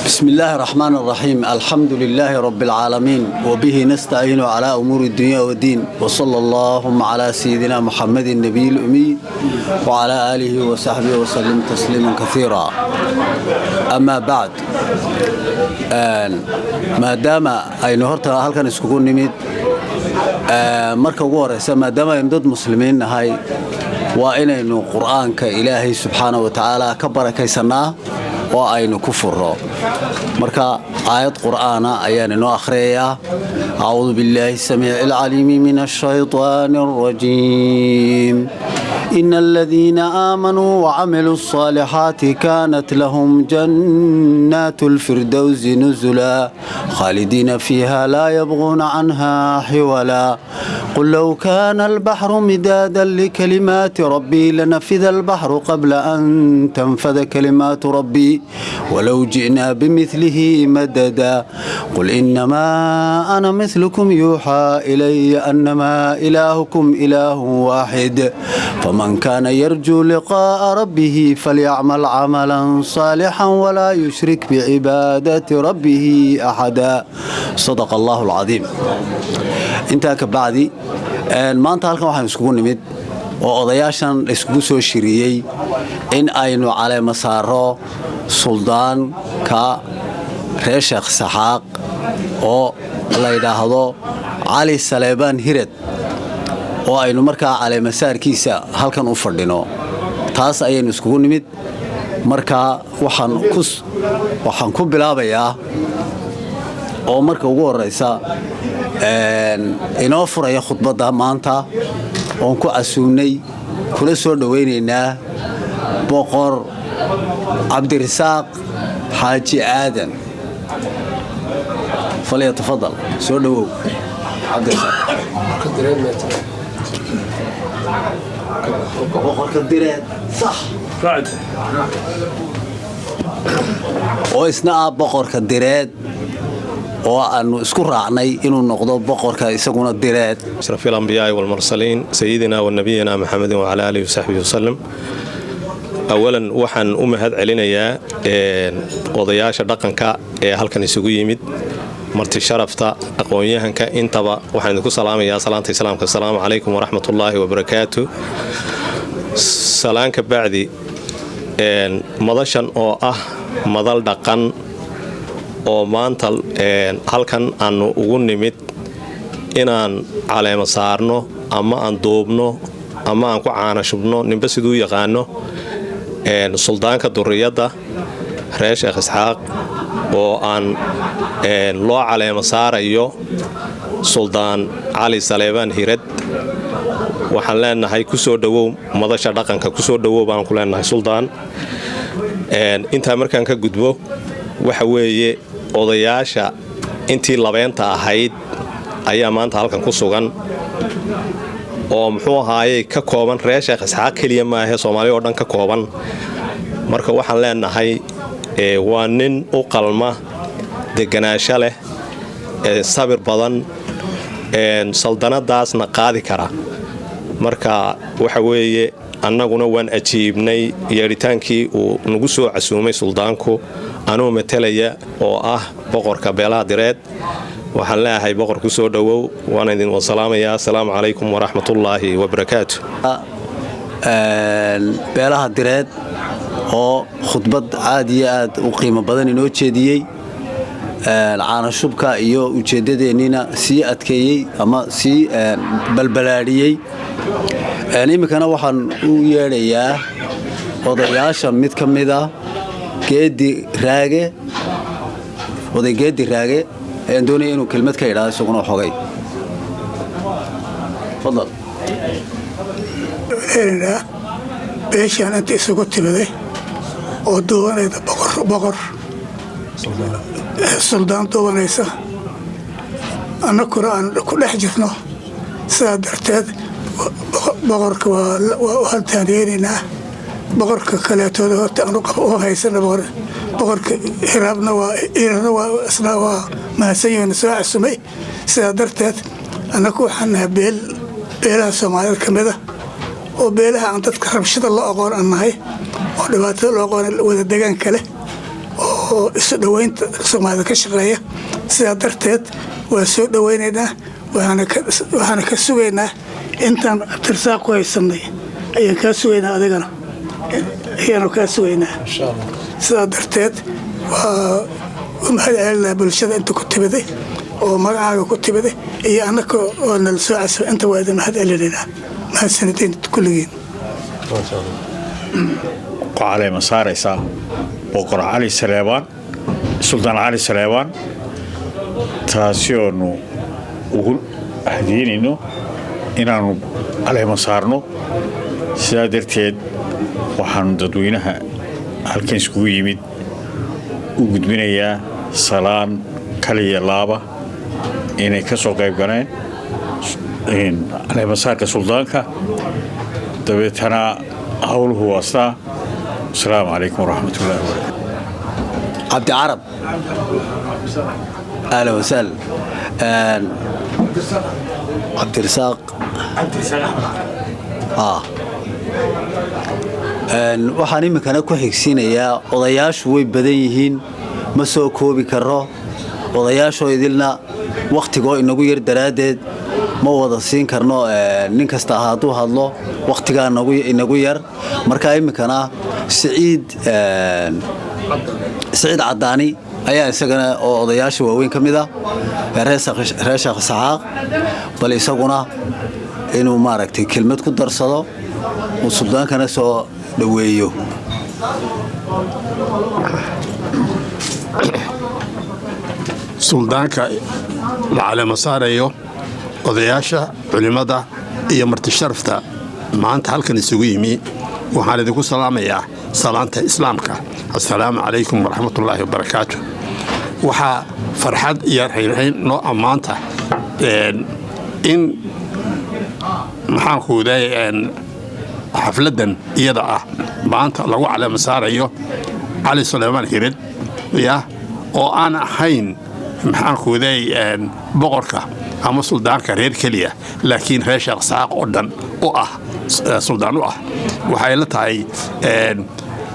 بسم الله الرحمن الرحيم، الحمد لله رب العالمين، وبه نستعين على أمور الدنيا والدين، وصلى اللهم على سيدنا محمد النبي الأمي وعلى آله وصحبه وسلم تسليما كثيرا. أما بعد، maadaama aynu horta halkan iskugu nimid, marka ugu horeysa, maadaama aynu dad muslimiin nahay, waa inaynu Qur'aanka Ilaahay subxaana wa tacaala ka barakaysannaa oo aynu ku furro. Marka aayad qur'aana ayaan inoo akhriyayaa. أعوذ بالله السميع العليم من الشيطان الرجيم. إن الذين آمنوا وعملوا الصالحات كانت لهم جنات الفردوس نزلا، خالدين فيها لا يبغون عنها حولا. قل لو كان البحر مدادا لكلمات ربي لنفذ البحر قبل أن تنفذ كلمات ربي ولو جئنا بمثله مددا. قل إنما أنا مثلكم يوحى إلي أنما إلهكم إله واحد، فمن كان يرجو لقاء ربه فليعمل عملا صالحا ولا يشرك بعبادة ربه أحدا. صدق الله العظيم. Intaa ka bacdi, maanta halkan waxaan iskugu nimid oo odayaashan iskugu soo shiriyey in aynu caleema saaro suldaanka reer Sheekh Saxaaq oo la yidhaahdo Cali Saleebaan Hirad, oo aynu markaa caleemasaarkiisa halkan u fadhino. Taas ayaynu iskugu nimid. Marka waxaan ku bilaabayaa oo marka ugu horeysa inoo furaya khudbadda maanta oon ku casuumnay, kula soo dhowaynaynaa, Boqor Cabdirasaaq Xaaji Aadan. Falyatafadal. Soo dhowow, Cabdirasaaq, boqorka Direed, sax, oo isna ah boqorka Direed oo aanu isku raacnay inuu noqdo boqorka isaguna Direed. أشرف الأنبياء والمرسلين، سيدنا ونبينا محمد وعلى آله وصحبه وسلم. أولا، waxaan u mahad celinayaa odayaasha dhaqanka ee halkan isugu yimid, marti sharafta, aqoon-yahanka, intaba waxaan idinku salaamayaa salaanta Islaamka: asalaamu calaykum waraxmatullaahi wabarakaatu. Salaanka bacdi, madashan oo ah madal dhaqan oo maanta halkan aanu ugu nimid inaan caleemo saarno ama aan duubno ama aan ku caana shubno, ninba siduu yaqaano, suldaanka duriyadda reer Sheekh Isxaaq oo aan loo caleemo saarayo, Suldaan Cali Saleebaan Hirad, waxaan leenahay kusoo dhowow madasha dhaqanka, kusoo dhowow baan ku leenahay, suldaan. Intaa markaan ka gudbo, waxa weeye odayaasha intii labeenta ahayd ayaa maanta halkan ku sugan, oo muxuu ahaayey ka kooban reer Sheekh Isxaaq keliya maahe, Soomaaliya oo dhan ka kooban. Marka waxaan leenahay waa nin u qalma, deganaansho leh, sabir badan, saldanadaasna qaadi kara. Marka waxa weeye annaguna waan ajiibnay yeedhitaankii uu nagu soo casuumay suldaanku. Anuu matalaya oo ah boqorka beelaha Direed, waxaan leeyahay, boqor, ku soo dhowow. Waana idin wasalaamayaa. Asalaamu calaykum waraxmatullaahi wabarakaatu. Beelaha Direed oo khudbad aad iyo aad u qiimo badan inoo jeediyey, caanashubka iyo ujeeddadeenniina sii adkeeyey ama sii balbalaadhiyey. Iminkana waxaan u yeedhayaa odayaasha mid ka mida, Geedi Raage. Oday Geedi Raage ayaan doonaya inuu kelmad ka idhaahdo isaguna xogay. Fadal. Beeshaan inta isugu timiday oo duubanayda boqor suldaan duubanaysa, annakuna aan ku dhex jirno, sidaa darteed boqorka waa u haltaaniyeynaynaa. Boqorka kaleetooda horta aan u haysana, boqorka Hiraabna waa Irana waa isna waa mahadsan yihiin soo casumay. Sidaa darteed annaku waxaan nahay beel beelaha Soomaaliyeed ka mid a, oo beelaha aan dadka rabshada loo aqoon aan nahay, oo dhibaatada loo aqoon, wada degaanka leh oo Oo isu dhoweynta Soomaalida ka shaqeeya. Sidaa darteed waa soo dhoweynaynaa, waxaana ka sugaynaa intaan Cabdirasaaq ku haysanay ayaan kaa sugaynaa, adigana ayaanu kaa sugaynaa. Sidaa darteed waa u mahad celinaa bulshada inta ku timiday oo magacaaga ku timiday iyo annaka oo nala soo casbay. Inta waa idin mahad celinaynaa. Mahadsanadiin kulligiin. Ku caleema saaraysaa Boqor Cali Saleebaan, Suldaan Cali Saleebaan, taasi oonu ugu hadiynayno inaannu caleema saarno. Sidaa darteed waxaanu dadweynaha halkan iskugu yimid u gudbinayaa salaan kaliya laaba inay ka soo qayb galeen caleemasaarka suldaanka. Dabeetana howluhu waastaa. Asalaamu calaykum waraxmatullahi wabarakatu. Cabdicarab, ahlan wasahlan. Cabdirasaaq. Waxaan iminkana ku xigsiinayaa, odayaashu way badan yihiin, ma soo koobi karo odayaashoo idilna, wakhtigoo inagu yar daraaddeed ma wada siin karno. Nin kasta hadduu hadlo wakhtigaa inagu yar. Marka iminkana Siciid Cadaani ayaa isagana oo odayaasha waaweyn ka mid ah reer Sheekh Saxaaq, bal isaguna inuu maaragtay kelmad ku darsado uu suldaankana soo dhoweeyo. Suldaanka la caleema saarayo, odayaasha, culimmada iyo martisharafta maanta halkan isugu yimi, waxaan idinku salaamayaa salaanta Islaamka: assalaamu calaykum waraxmatullaahi wabarakaatu. Waxaa farxad iyo raynrayn noo ammaanta in maxaankuuday xafladdan iyada ah maanta lagu caleema saarayo Cali Sulaymaan Hirid ya oo aan ahayn maxaankuuday boqorka ama suldaanka reer keliya, laakiin reer Sheekh Saaq oo dhan u ah suldaan u ah. Waxay la tahay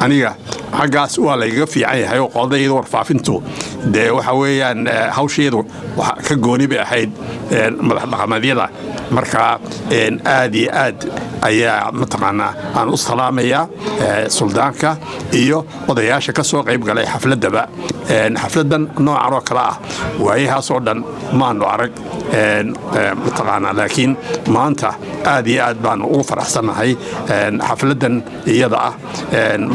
aniga xaggaas waa laygaga fiican yahay oo qoladayada warfaafintu dee waxa weeyaan hawsheedu ka gooni bay ahayd madax dhaqameedyada. Marka aad iyo aad ayaa mataqaanaa aan u salaamayaa suldaanka iyo odayaasha ka soo qayb galay xafladdaba. Xafladdan noocan oo kale ah waayahaas oo dhan maanu arag mataqaanaa, laakiin maanta aad iyo aad baanu ugu faraxsannahay xafladdan iyada ah.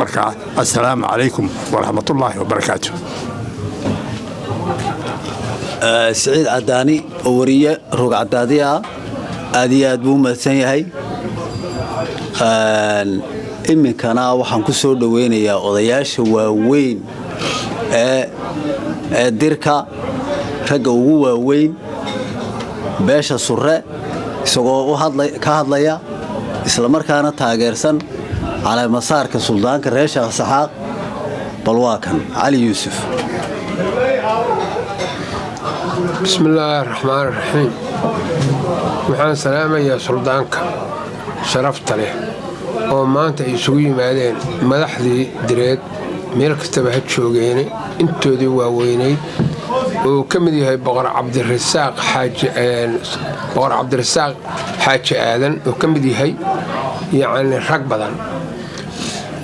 Marka assalaamu calaykum waraxmatullaahi wabarakaatu. Siciid Cadaani oo wariye roog cadaadi ah, aad iyo aad buu u mahadsan yahay. Iminkana waxaan ku soo dhoweynayaa odayaasha waaweyn ee dirka, ragga ugu waaweyn beesha Surre, isagoo ka hadlaya islamarkaana taageersan caleemasaarka suldaanka reer Sheekh Saxaaq. Bal waa kan Cali Yuusuf. Bismi illaahi raxmaan raxiim. Waxaan salaamayaa suldaanka sharafta leh oo maanta ay isugu yimaadeen madaxdii direed meel kastaba ha joogeene, intoodii waaweynayd oo ka mid yahay Boqor Cabdirasaaq Xaaji Aadan oo ka mid yahay, yacni rag badan.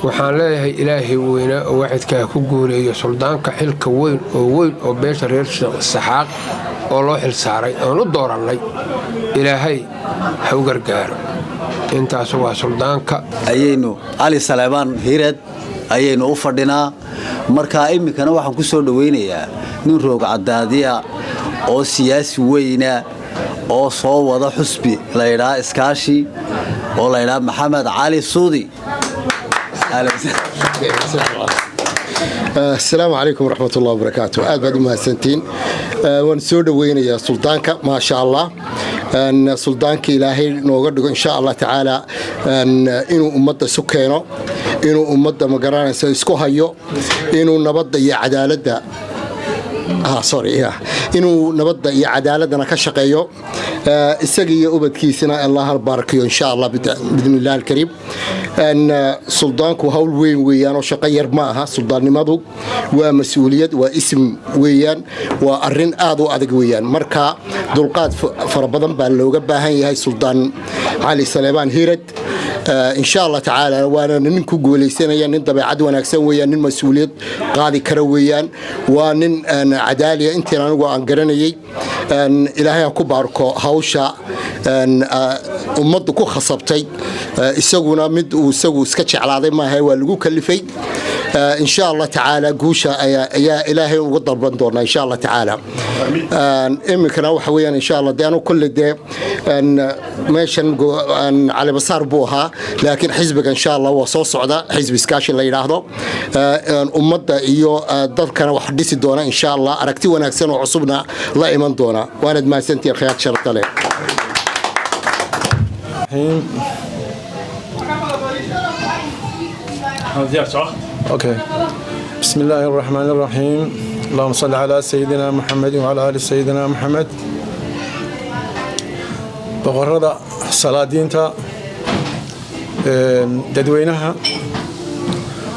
Waxaan leeyahay Ilaahay weynaa oo waaxidkaa ku guuleeyo suldaanka xilka weyn oo weyn oo beesha reer Saxaaq oo loo xil saaray oon u doorannay. Ilaahay ha u gargaaro. Intaas waa suldaanka. Ayaynu Cali Saleebaan Hired ayaynu u fadhinaa. Marka iminkana waxaan ku soo dhoweynayaa nin roog cadaadiya oo siyaasi weyna oo soo wada xusbi laydhaa Iskaashi oo laydhaa Maxamed Cali Suudi. Asalaamu calaykum waraxmat ullahi wabarakaatu. Aad baad u mahadsantiin. Waan soo dhoweynayaa suldaanka, maasha Allah. Suldaanka Ilaahay nooga dhigo insha Allah tacaala inuu ummadda isu keeno, inuu ummadda magaranaysa isku hayo, inuu nabadda iyo cadaaladda Sorry, inuu nabadda iyo cadaaladana ka shaqeeyo, isaga iyo ubadkiisana Allah ha barakiyo, insha Allah, biidni illah alkariim. Suldaanku hawl weyn weeyaan oo shaqo yar ma aha. Suldaannimadu waa mas-uuliyad, waa ism weeyaan, waa arrin aad u adag weeyaan. Marka dulqaad fara badan baa looga baahan yahay Suldaan Cali Saleebaan Hirad, insha Allah tacaala. Waana nin ku guulaysanaya, nin dabeecad wanaagsan weeyaan, nin mas-uuliyad qaadi kara weeyaan, waa nin cadaaliya intiin anigu aan garanayay. Ilaahay ha ku baarko hawsha ummaddu ku khasabtay, isaguna mid uu isagu iska jeclaaday maaha, waa lagu kalifay. Insha Allah tacaala guusha ayaa Ilaahay uga dalban doonaa, insha Allah tacaala. Iminkana waxa weeyaan, insha Allah, dee anu kolle dee meeshan calibasaar buu ahaa, laakiin xisbiga insha Allah waa soo socda, xisbi iskaashi la yidhaahdo, ummadda iyo dadkana wax dhisi doona, insha Allah, aragti wanaagsan oo cusubna la iman doona. Waanad mahadsantihiin, khiyaad sharafta leh. Okay. بسم الله الرحمن الرحيم، اللهم صل على سيدنا محمد وعلى آل سيدنا محمد. Boqorada, salaadiinta, dadweynaha,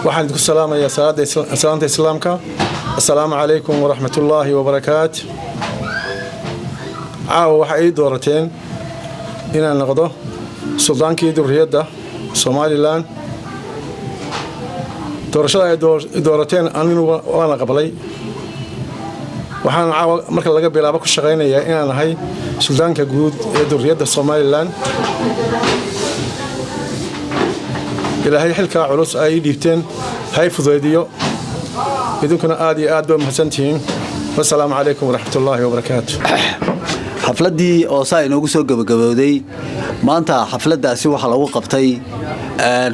waxaan idinku salaamayaa salaanta Islaamka: assalaamu calaykum waraxmat ullaahi wabarakaat. Caawa waxa ii doorateen inaan noqdo suldaankii duriyadda Somaliland. Doorashada ay doorateen anigu waana qablay. Waxaan caawa marka laga bilaabo ku shaqaynayaa inaan ahay suldaanka guud ee duriyadda Somaliland. Ilaahay xilkaa culus ay ii dhiibteen hay fudaydiyo. Idinkuna aad iyo aad ba mahadsantihiin. Wasalaamu calaykum waraxmatullaahi wabarakaatu. Xafladdii oo saa inoogu soo gebagabowday maanta, xafladdaasi waxaa lagu qabtay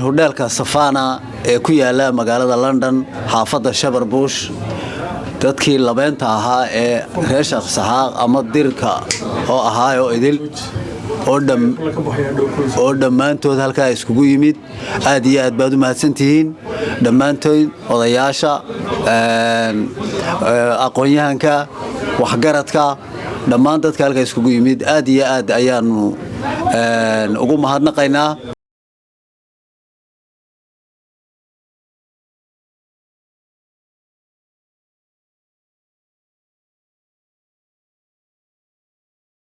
hudheelka Safana ee ku yaala magaalada London, xaafadda Shabarbush. Dadkii labeenta ahaa ee reer Sheekh Saxaaq ama dirka oo ahaayoo idil oo dhammaantood halkaa iskugu yimid, aad iyo aad baad u mahadsantihiin dhammaantood, odayaasha, aqoon-yahanka, waxgaradka, dhammaan dadka halkaa iskugu yimid, aad iyo aad ayaanu ugu mahadnaqaynaa.